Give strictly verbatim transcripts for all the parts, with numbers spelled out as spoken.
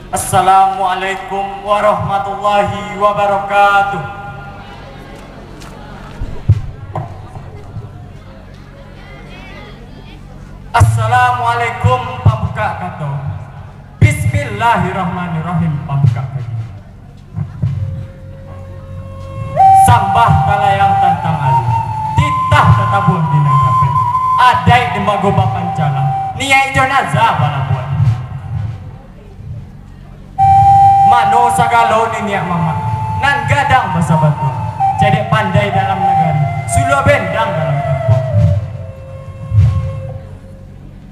Assalamualaikum warahmatullahi wabarakatuh. Assalamualaikum pambukak kato. Bismillahirrahmanirrahim pambukak kaji. Sambah talayang tantang alu, titah tatabuah di nan rapek, adaik di mago bapancalang, niaik jo nazar balabuah. Mano sagalo niniak mamak, nan gadang basabatuang, cadiak pandai dalam nagari, suluah bendang dalam kampuang.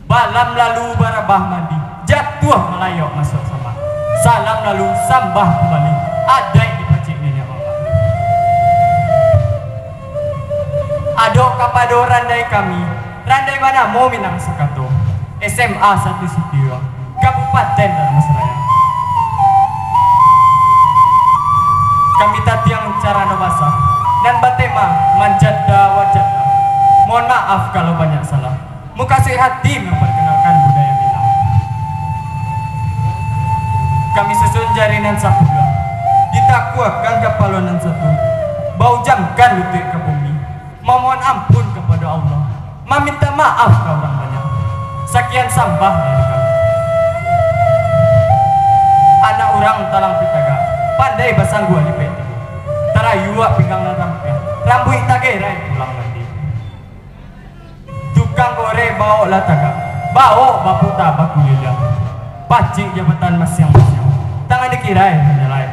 Balam lalu barabah mandi, jatuah malayok masuak samak. Salam lalu sambah kumbali, adaik dipacik niniak mamak. Adok kapado randai kami, randai banamo Minang Sakato, S M A Satu Sitiruang, Kabupaten Dharmasraya. Kami tatiang carano basa, nan batema Manjada Wajada. Mohon maaf kalau banyak salah. Mukasuik hati mamparkanalkan budaya Minang. Kami susun jari nan sapuluah, ditakuakan kapalo nan satu, baujamkan lutuik ka bumi, mamohon ampun kapado Allah, maminta maaf ka urang banyak. Sakian sambah dari kami. Anak urang talang pitagak, pandai basangguah lipek tigo, tarayuak pinggang nan rampeh, rambuik tagerai pulang mandi. Tukang goreh bawoklah tagak, bawok baputa bakuliliang, pacik jabatan masiang-masiang, tangan dikirai manjalai.